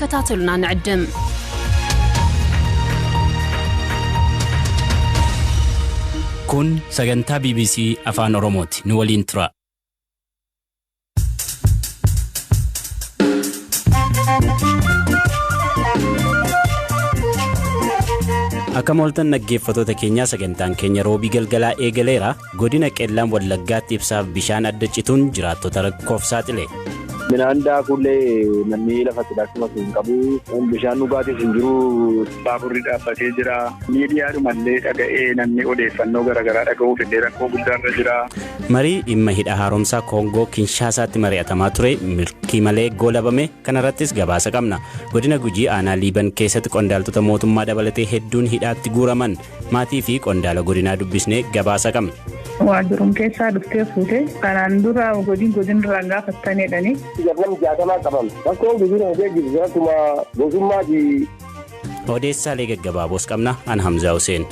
ክትከታተሉና ንዕድም። Kun sagantaa BBC Afaan Oromooti. Nu waliin tura. Akka mooltan dhaggeeffattoota keenyaa, sagantaan keenya Roobii galgalaa eegaleera. Godina Qeellam Wallaggaatti ibsaaf bishaan adda cituun jiraattota rakkoof saaxile. Midhaan daakullee namni lafatti daakuu hin qabu. Bishaan dhugaatiis hin jiru. Baaburri dhaabbatee jira. Miidiyaadhumallee dhaga'ee namni odeeffannoo garaagaraa dhaga'uuf illee rakkoo guddaarra jira. Marii dhimma hidha haaromsaa Koongoo Kinshaasaatti mari'atamaa ture milkii malee goolabame, kanarrattis gabaasa qabna. Godina Gujii aanaa Liiban keessatti qondaaltota mootummaa dabalatee hedduun hidhaatti guuraman, maatii fi qondaala godinaa dubbisnee gabaasa qabna. Waajjirum keessaa dhuftee fuute kanaan dura godin godinirraan gaafattanidhani. Namni 60 qaban rakkoon gujii hojii jiru akkuma gosummaati. Odeessaalee gaggabaaboos qabna. An Hamzaa Huseen.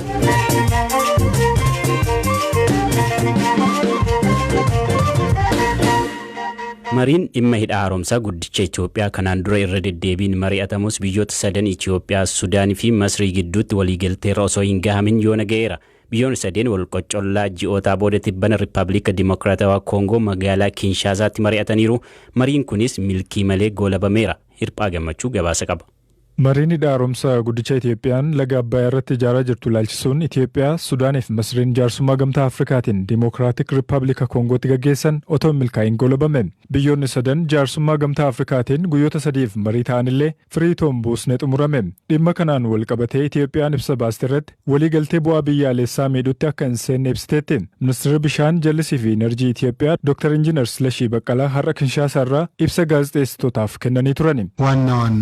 Mariin dhimma hidha haaromsaa guddicha Itoophiyaa kanaan dura irra deddeebiin mari'atamus biyyoota sadan Itoophiyaa, Sudaanii fi Masrii gidduutti waliigalteerra osoo hin gahamin yoona ga'eera. Biyyoonni sadeen wal qoccollaa ji'ootaa booda tibbana Riippaabilika Dimokiraatawaa Koongoo magaalaa Kinshaasaatti mari'ataniiru. Mariin kunis milkii malee goolabameera. Hirphaa Gammachuu gabaasa qaba. Mariin hidha haaromsaa guddicha Itoophiyaan laga Abbayaa irratti ijaaraa jirtu ilaalchisuun Itoophiyaa, Sudaanii fi Masriin jaarsummaa Gamtaa Afrikaatiin Dimokiraatik Riippaabilika Koongootti gaggeessan otoo hin milkaa'in goolabame. Biyyoonni sadan jaarsummaa Gamtaa Afrikaatiin guyyoota 3f marii ta'anillee firii otoo hin buusne xumurame. Dhimma kanaan wal qabatee Itoophiyaan ibsa baaste irratti waliigaltee bu'aa biyyaalessaa miidhutti akka hin seenne ibsiteetti. Ministeerri Bishaan, Jallisii fi Inerjii Itoophiyaa Dr. Injiinar Silashii Baqqalaa har'a Kinshaasaa irraa ibsa gaazexeessitootaaf kennanii turani. ዋናዋን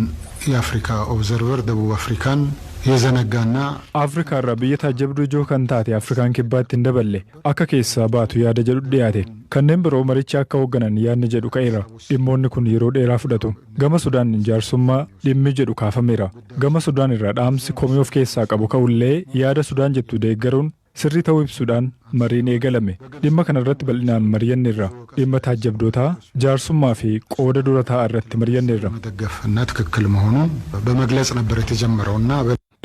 የአፍሪካ ኦብዘርቨር ደቡብ አፍሪካን የዘነጋና Afrikaa irraa biyya taajjabduu ijoo kan taate Afrikaan Kibbaatti hin daballe akka keessaa baatu yaada jedhu dhiyaate. Kanneen biroo maricha akka hoogganan yaadni jedhu ka'eera. Dhimmoonni kun yeroo dheeraa fudhatu. Gama Sudaan jaarsummaa dhimmi jedhu kaafameera. Gama Sudaan irraa dhaamsi komii of keessaa qabu ka'ullee yaada Sudaan jettu deeggaruun sirrii ta'uu ibsuudhaan mariin eegalame. Dhimma kanarratti bal'inaan mari'anneerra. Dhimma taajjabdootaa, jaarsummaa fi qooda dura taa'aa irratti mari'anneerra. መደገፍ እና ትክክል መሆኑን በመግለጽ ነበር የተጀመረውና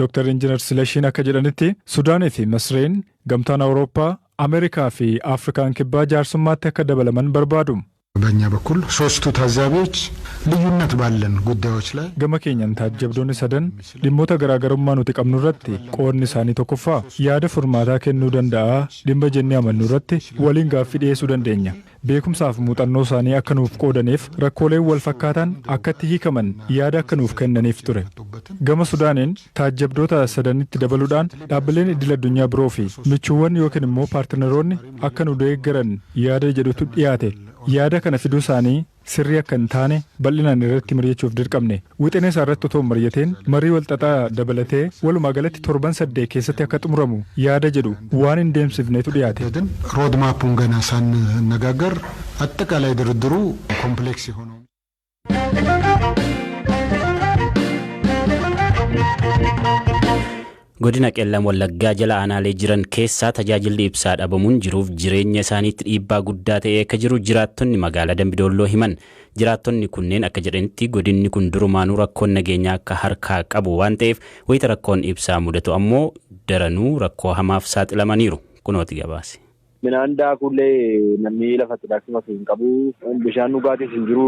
Dr. Injiinar Silashiin akka jedhanitti Sudaanii fi Masreen, Gamtaan Awurooppaa, Ameerikaa fi Afrikaan Kibbaa jaarsummaatti akka dabalaman barbaadu. በእኛ በኩል ሶስቱ ታዛቢዎች ልዩነት ባለን ጉዳዮች ላይ Gama keenyan taajjabdoonni sadan dhimmoota garaagarummaa nuti qabnu irratti qoodni isaanii tokkoffaa yaada furmaataa kennuu danda'a dhimma jennee amannu irratti waliin gaaffii dhiyeessuu dandeenya. Beekumsaaf muuxannoo isaanii akka nuuf qoodaniif, rakkooleen wal fakkaatan akkatti hiikaman yaada akka nuuf kennaniif ture. Gama Sudaaniin taajjabdoota sadanitti dabaluudhaan dhaabbileen idil addunyaa biroo fi michuuwwan yookiin immoo paartinaroonni akka nu deeggaran yaada jedhutu dhiyaate. Yaada kana fiduu isaanii sirrii akka hin taane bal'inaan irratti mari'achuuf dirqamne. Wixinee isaa irratti otoo hin mari'ateen marii walxaxaa dabalatee walumaa galatti torban 8 keessatti akka xumuramu yaada jedhu waan hin deemsifnetu dhiyaate. ግን ሮድማፑን ገና ሳንነጋገር አጠቃላይ ድርድሩ ኮምፕሌክስ የሆነው Godina Qeellam Wallaggaa jala aanaalee jiran keessaa tajaajilli ibsaa dhabamuun jiruuf jireenya isaaniitti dhiibbaa guddaa ta'ee akka jiru jiraattonni magaalaa Dambidolloo himan. Jiraattonni kunneen akka jedhanitti godinni kun durumaanuu rakkoon nageenyaa akka harkaa qabu waan ta'eef wayita rakkoon ibsaa mudatu ammoo daranuu rakkoo hamaaf saaxilamaniiru. Kunooti gabaase. Midhaan daakullee namni lafatti daakuu hin qabu. Bishaan dhugaatiis hin jiru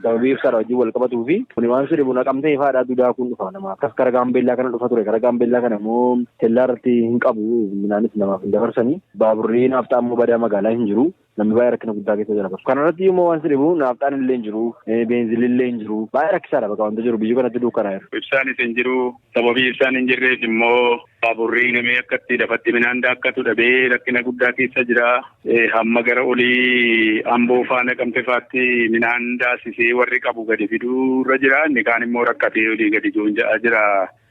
sababii ibsaadha wajjin wal qabatuu fi kuni waan sirri buna qabtee ifaadhaatu daakuun dhufa nama. Akkas kara Gaambeellaa kana dhufa ture. Kara Gaambeellaa kana immoo kellaa irratti hin qabu, midhaanis namaaf hin dabarsanii. Baaburri naafxaa immoo badaa magaalaa hin jiru. Namni baay'ee rakkina guddaa keessa jira. Kana irratti immoo waan sirribu naafxaan illee hin jiru, beenzilli illee hin jiru. Baay'ee rakkisaadha bakka wanta jiru biyyi kanatti dukkanaa'eera. Ibsaanis hin jiru. Sababii ibsaan hin jirreef immoo baaburri namni akkatti lafatti midhaan daakkatu dhabee rakkina guddaa keessa jira. Hamma gara olii Amboo faana Naqamte faatti midhaan daasisee warri qabu gadi fiduu irra jira. Inni kaan immoo rakkatee olii gadi joonja'aa jira.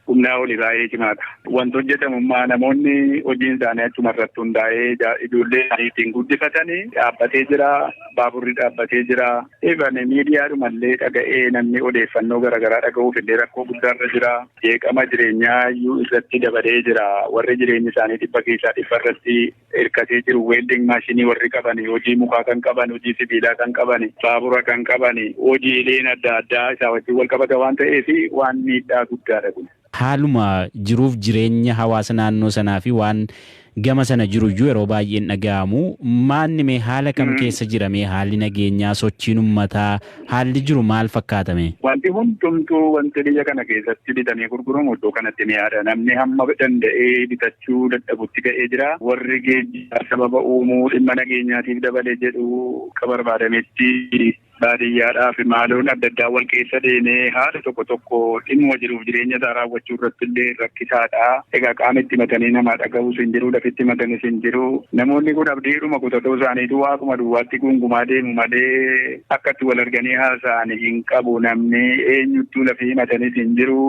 Humnaa olii baay'ee cimaadha. Wanti hojjetamummaa namoonni hojiin isaanii achuma irratti hundaa'ee ijoollee isaanii ittiin guddifatanii dhaabbatee jira. Baaburri dhaabbatee jira. Even miidiyaadhumallee dhaga'ee namni odeeffannoo garaagaraa dhaga'uuf illee rakkoo guddaarra jira. Jeeqama jireenyaa iyyuu irratti dabalee jira. Warri jireenyi isaanii dhibba keessaa dhibba irratti hirkatee jiru. Weelding maashinii warri qaban, hojii mukaa kan qaban, hojii sibiilaa kan qaban, baabura kan qaban, hojiileen adda addaa isaa wajjin wal qabata waan ta'eef waan miidhaa guddaadha kun. Haaluma jiruuf jireenya hawaasa naannoo sanaa fi waan gama sana jiru iyyuu yeroo baay'een dhaga'amu. Maanni mee haala kam keessa jira mee haalli nageenyaa sochiin uummataa haalli jiru maal fakkaatame? Wanti hundumtuu wanti biyya kana keessatti bitamee gurguramu iddoo kanatti mi'aadha. Namni hamma danda'ee bitachuu dadhabutti ga'ee jira. Warri geejjibaa sababa uumuu dhimma nageenyaatiif dabalee jedhu akka barbaadametti baadiyyaadhaaf maaloon adda addaa wal keessa deemee haala tokko tokko dhimma jiruuf jireenya isaa raawwachuu irratti illee rakkisaadha. Egaa qaama itti matanii nama dhaga'uus hin jiru, lafitti matanis hin jiru. Namoonni kun abdiidhuma kutatoo isaaniitu waaquma duwwaatti gungumaa deemu malee akka itti wal arganii haasa'an hin qabu. Namni eenyuttuu lafii matanis hin jiru.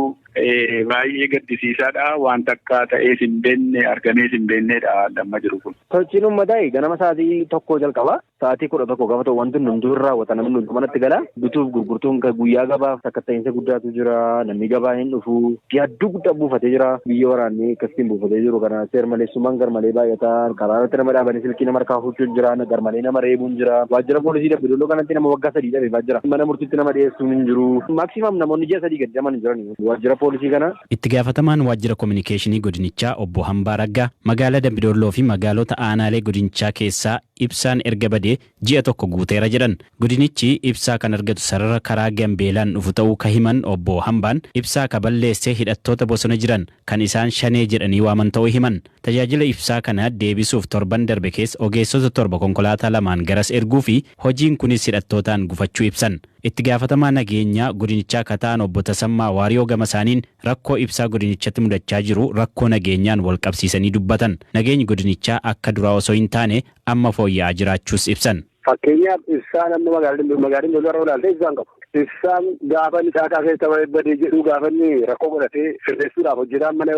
Baay'ee gaddisiisaadha. Wanta akka ta'ees hin beekne argamees hin beeknedha amma jiru kun. Sochiin uummataa ganama sa'aatii 1 jalqaba. Sa'aatii 11 gaafa ta'u wanti hundumtuu hin raawwata. Namni hundumtuu manatti gala. Bituuf gurgurtuun guyyaa gabaaf sakatta'iinsa guddaatu jira. Namni gabaa hin dhufu. Yaadduu guddaa buufatee jira. Biyya waraanni akkasitiin buufatee jiru kana seer-maleessummaan garmalee baay'ataa. Karaa irratti nama dhaabanii silkii nama harkaa fuuchuun jira. Garmalee nama reebuun jira. Waajjira poolisii Dambidolloo kanatti nama waggaa 3 dhabee jira. Mana murtiitti nama dhiyeessuun hin jiru. Maaksimaam namoonni ji'a 3 gadi dhaman hin jiran. Waajjira poolisii kana. Itti gaafatamaan waajjira kominikeeshinii godinichaa obbo Hambaa Raggaa magaalaa Dambidolloo fi magaalota aanaalee godinichaa keessaa ibsaan erga badee ji'a 1 guuteera jedhan. Godinichi ibsaa kan argatu sarara karaa Gambeelaan dhufu ta'uu ka himan obbo Hambaan ibsaa ka balleesse hidhattoota bosona jiran kan isaan shanee jedhanii waaman ta'uu himan. Tajaajila ibsaa kana deebisuuf torban darbe keessa ogeessota 7 konkolaataa 2 garas erguu fi hojiin kunis hidhattootaan gufachuu ibsan. Itti gaafatamaa nageenyaa godinichaa ka ta'an obbo Tasammaa Waariyoo gama isaaniin rakkoo ibsaa godinichatti mudachaa jiru rakkoo nageenyaan wal qabsiisanii dubbatan. Nageenyi godinichaa akka duraa osoo hin taane amma fooyya'aa jiraachuus ibsan. Fakkeenyaaf ibsaan amma magaalaa Dambidolloo irra ilaalte ibsaan qabu. Ibsaan gaafa inni caakaa keessa badee jedhu gaafa inni rakkoo godhatee sirreessuudhaaf hojjetaan mana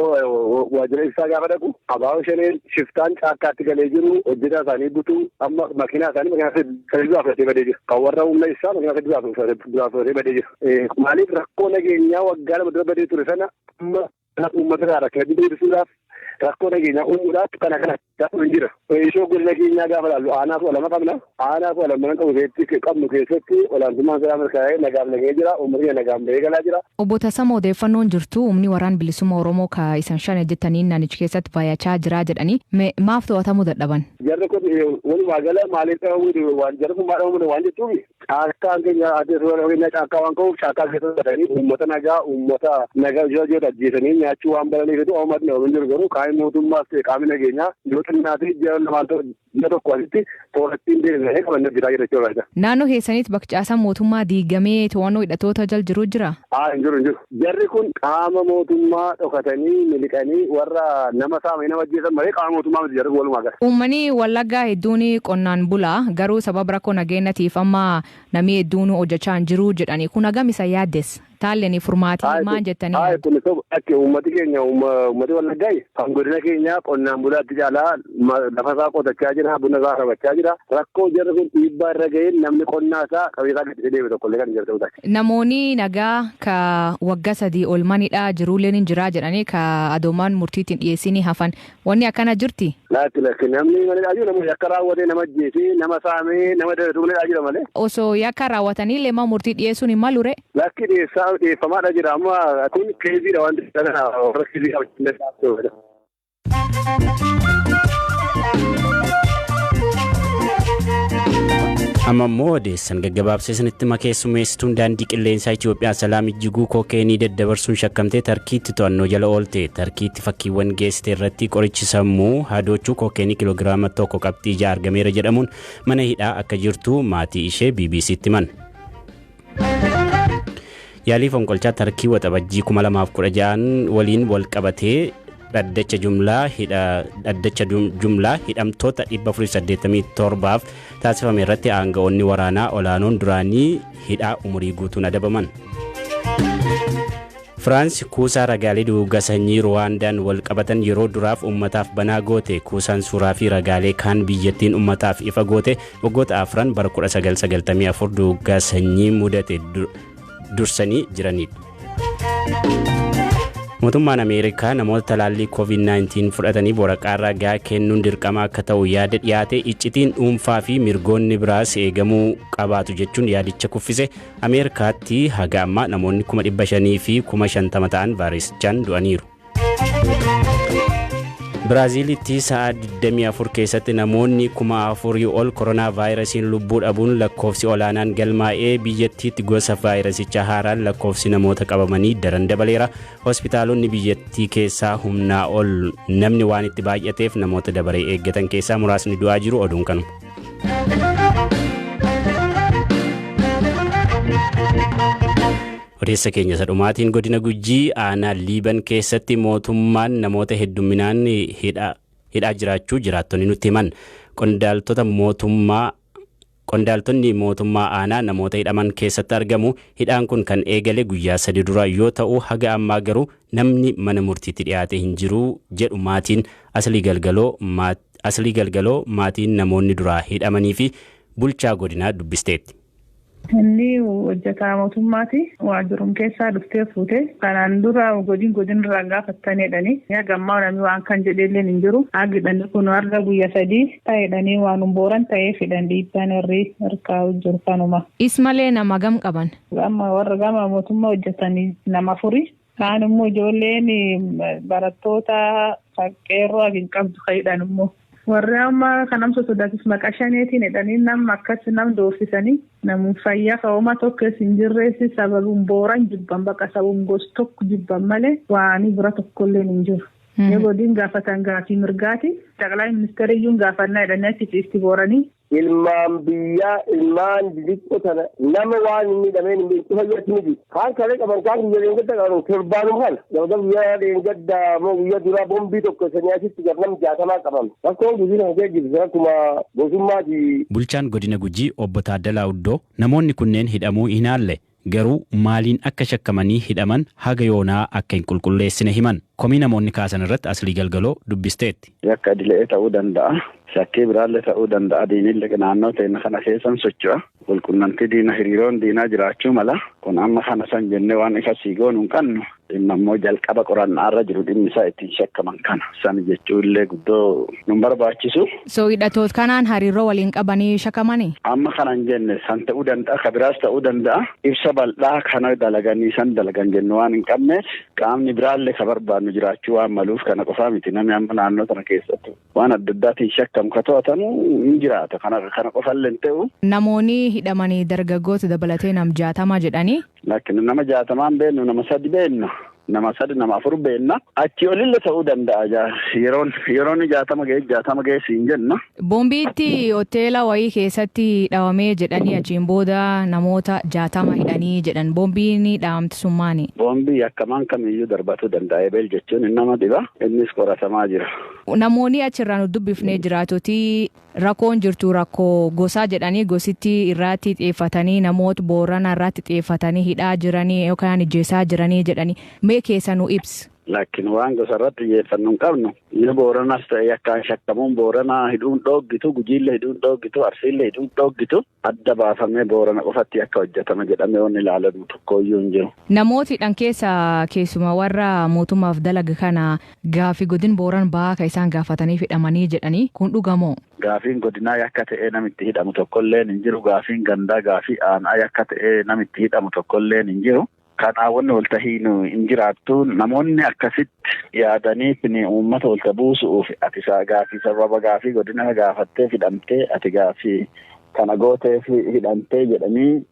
waajjira ibsaa gaafa dhaqu abaaboo shaneen shiftaan caakkaatti galee jiru hojjetaa isaanii butuu amma makiinaa isaanii makiinaa sadii duraa fudhatee badee jira. Kan warra humna ibsaa makiinaa sadii duraa fudhatee badee jira. Maaliif rakkoo nageenyaa waggaa 2 dura badee ture sana amma uummata irraa rakkina deebisuudhaaf rakkoo nageenyaa uumuudhaaf kana kana hin jira. Ishoo godina keenyaa gaafa ilaallu aanaa 12 qabna. Aanaa 12 qabnu keessatti olaantummaan seeraa mirkanaa'ee nagaaf nagahee jira. Uummatni nagaan bahee galaa jira. Obbo Tasammaa odeeffannoon jirtu humni waraan bilisummaa Oromoo ka isan shan jettanii naannicha keessatti baay'achaa jira jedhanii maaf to'atamuu dadhaban? Jarri kun walumaa gala maaliif dhabamuu waan jarri kun maal dhabamuu waan jechuuf caakkaan keenya adda keenya caakkaa waan qabuuf caakkaa keessa godhatanii uummata nagaa jira ajjeesanii nyaachuu waan baraniif uummatni hin jiru garuu qaamni mootummaas ta'e qaamni nageenyaa yoo xinnaatee ji'a lamaan ji'a tokko asitti toorattiin deemee qabannee hojjetaa jira jechuudha. Naannoo keessanitti bakka caasaan mootummaa diigamee to'annoo hidhattoota jala jiru jira? Hin jiru. Jarri kun qaama mootummaa dhokatanii miliqanii warra nama saamanii nama ajjeesan malee qaama mootummaa miti jarri kun walumaa gala. Uummanni Wallaggaa hedduun qonnaan bulaa garuu sababa rakkoo nageenyatiif amma namni hedduun hojjechaa hin jiru jedhanii kun hagam isa yaaddes? Taalleen furmaatii maal jettanii? Kun akka uummati keenya uummati Wallaggaa kan godina keenya qonnaan bulaatti caalaa lafa isaa qotachaa jira, buna isaa rabachaa jira. Rakkoo jarri kun dhiibbaa irra ga'een namni qonnaa isaa qabeessaa gadi deeme tokkollee kan hin jirre ta'uu. Namoonni nagaa ka waggaa 3 ol manidha jiruulleen hin jiraa jedhanii ka adoomaan murtiitiin dhiyeessinii hafan wanni akkana jirti? Lakki namni manidhaa jiru nama yakka raawwatee nama ajjeesee nama saamee nama daldaluu manidhaa jira malee. Osoo yakka raawwatanii illee murtii dhiyeessuun hin malu ree? Lakki dhiyeeffamaadha jira amma kun keeziidha wanti kana warra keezii qabachuu. Amma immoo odeessan gaggabaabsee makeessumeessituun daandii qilleensaa Itoophiyaa Salaam Ijjiguu kookeenii daddabarsuun shakkamtee Tarkiitti to'annoo jala oolte. Tarkiitti fakkiiwwan geessite irratti qorichi sammuu haadoochuu kookeenii kiloogiraama 1.6 argameera jedhamuun mana hidhaa akka jirtu maatii ishee BBCtti himan. Yaalii fonqolchaa Tarkii waxabajjii 2016 waliin wal qabatee dhaddacha jumlaa hidhamtoota 487 taasifame irratti aanga'oonni waraanaa olaanoon duraanii hidhaa umurii guutuun adabaman. Firaansi kuusaa ragaalee duguuggaa sanyii Ruwaandaan wal qabatan yeroo duraaf uummataaf banaa goote. Kuusaan suuraa fi ragaalee kaan biyyattiin uummataaf ifa goote waggoota afran bara 1994 duguuggaa sanyii mudate dursanii jiranidha. Mootummaan Ameerikaa namoota talaallii COVID-19 fudhataniif waraqaa ragaa kennuun dirqama akka ta'u yaada dhiyaate iccitiin dhuunfaa fi mirgoonni biraas eegamuu qabaatu jechuun yaadicha kuffise. Ameerikaatti haga ammaa namoonni 500,000 fi 50,000 ta'an vaayirasichaan du'aniiru. Biraaziilitti sa'a 24 keessatti namoonni 4,000 ol koronaa vaayirasiin lubbuu dhabuun lakkoofsi olaanaan galmaa'ee biyyattiitti gosa vaayirasicha haaraan lakkoofsi namoota qabamanii daran dabaleera. Hospitaalonni biyyattii keessaa humnaa ol namni waan itti baay'ateef namoota dabaree eeggatan keessaa muraasni du'aa jiru. Oduun kanuma. Odeessa keenya isa dhumaatiin godina Gujii aanaa Liiban keessatti mootummaan namoota hedduminaan hidhaa jiraachuu jiraattonni nutti himan. Qondaaltonni mootummaa aanaa namoota hidhaman keessatti argamu. Hidhaan kun kan eegale guyyaa 3 dura yoo ta'u haga ammaa garuu namni mana murtiitti dhiyaate hin jiru jedhu maatiin. Aslii Galgaloo maatiin namoonni duraa hidhamanii fi bulchaa godinaa dubbisteetti. Inni hojjetaa mootummaati. Waajirum keessaa dhuftee fuute. Kanaan dura godin irraa gaafattanidhani. Gammaa namni waan kan jedhellee hin jiru. Hagidhani kun har'a guyyaa 3 ta'edhani waan booran ta'ee fidhan dhiibbaan irri harkaa jiru kanuma. Is malee nama gam qaban? Amma warra gama mootummaa hojjetanii nama 4. Kaan immoo ijoolleen barattoota qeerroo hin qabdu ka'idhan immoo. Warri amma kanamsa sodaatis maqaa shaneetiin hidhanii nama akkas nam doorsisanii namuun fayyaa fa'ooma tokko hin jirreessi sababuun booran jibban bakka sababuun gosa tokko jibban malee waan bira tokkollee hin jiru. Yoo godin gaafatan gaafii mirgaati. Taqlaa ministeeriyyuun gaafannaa hidhanii achi ciisti booranii. Ilmaan biyyaa ilmaan xixiqqoo tana nama waan hin miidhameen hin beeku fayyatti miti. Kaan kalee qaban kaan guyyaa dheengadda qaban torbaanuma kana. Gabgab guyyaa dheengadda moo guyyaa duraa bombii tokko sanii asitti garnam 60 qaban. Rakkoon Gujii kana keessa jirtu akkuma gosummaati. Bulchaan godina Gujii obbo Taaddalaa Uddoo namoonni kunneen hidhamuu hin haalle garuu maaliin akka shakkamanii hidhaman haga yoonaa akka hin qulqulleessine himan. Komii namoonni kaasan irratti Aslii Galgaloo dubbisteetti. Yakka idilee ta'uu danda'a. Shakkii biraallee ta'uu danda'a. Diinillee naannoo ta'e kana keessan socho'a. Walqunnamtii diina hiriiroon diinaa jiraachuu mala. Kun amma kana san jennee waan ifa sii goonu hin qabnu. Dhimma immoo jalqaba qorannaarra jiru dhimmi isaa ittiin shakkaman kana. San jechuu illee guddoo nun barbaachisu. So hidhattoota kanaan hariiroo waliin qabanii shakkamanii? Amma kana hin jenne san ta'uu danda'a. Ka biraas ta'uu danda'a. Ibsa bal'aa kana dalaganii san dalagan jennu waan hin qabneef qaamni biraallee ka barbaannu jiraachuu waan maluuf kana qofaa miti. Namni amma naannoo kana keessatti waan adda addaatiin shakkamu ka to'atamu hin jiraata. Kana qofallee hin ta'u. Namoonni hidhamanii dargaggoota dabalatee nam 60 jedhanii. Laakiin nama 60 beennu nama 3 beenna. Nama 3 nama 4 beenna. Achi olillee ta'uu danda'a. Yeroon 60 ga'e 60 ga'e siin jenna. Boombiitti hoteela wayii keessatti dhawamee jedhanii achiin booda namoota 60 hidhanii jedhan. Boombiin dhahamti sun maani? Boombii yakkamaan kamiyyuu darbatuu danda'a. Ebeel jechuun nama dhiba. Innis qoratamaa jira. Namoonni achirraa nu dubbifnee jiraatuti rakkoon jirtu rakkoo gosaa jedhanii gositti irratti xiyyeeffatanii namoota boorana irratti xiyyeeffatanii hidhaa jiranii yookaan ijjeessaa jiranii jedhanii mee keessa nu ibsi. Laakiin waan gosa irratti xiyyeeffannu hin qabnu. Yoo booranas ta'e yakkaan shakkamuun booranaa hidhuun dhooggitu, gujiillee hidhuun dhooggitu, arsiillee hidhuun dhooggitu adda baafamee boorana qofatti akka hojjetame jedhamee wanni ilaalamu tokkoyyuu hin jiru. Namooti hidhan keessa keessumaa warra mootummaaf dalaga kana gaafii godin booran ba'aa kan isaan gaafatanii hidhamanii jedhanii kun dhugamoo? Gaafiin godinaa yakka ta'ee namitti hidhamu tokkolleen hin jiru. Gaafiin gandaa gaafii aanaa yakka ta'ee namitti hidhamu tokkolleen hin jiru. Kanaaf wanni waltahii hin jiraattu. Namoonni akkasitti yaadanii uummata walta buusuuf ati gaafii sababa gaafii godina gaafattee hidhamtee ati gaafii kana gooteef hidhamtee jedhanii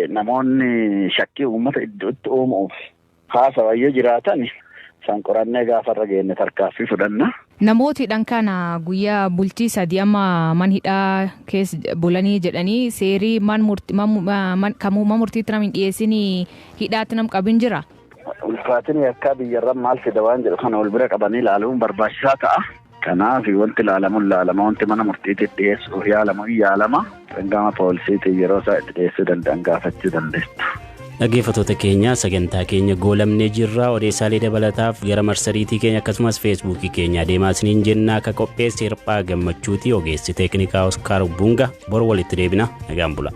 namoonni shakkii uummata iddootti uumuuf haasawayyoo jiraatan san qorannee gaafarra geenne tarkaaffii fudhanna. Namooti hidhan kana guyyaa bultii 3 amma man hidhaa keessa bulanii jedhanii seerii man murtiitti nam hin dhiyeessinii hidhaatti nam qabin jira. Ulfaatiin yakkaa biyyarra maal fida waan jedhu kana wal bira qabanii ilaaluun barbaachisaa ta'a. Kanaaf wanti ilaalamu ilaalama, wanti mana murtiitti dhiyeessuuf yaalamu yaalama. Gama poolisiitiin yeroo isaa itti dhiyeessuu danda'an gaafachuu dandeessu. Dhaggeeffattoota keenya, sagantaa keenya goolamnee jirra. Odeessaalee dabalataaf gara marsariitii keenya akkasumas Feesbuukii keenya adeemaa isiniin jennaa. Akka qopheesse Hirphaa Gammachuuti, ogeessi teeknikaa Oskaar Bunga. Bor walitti deebina, nagaan bula.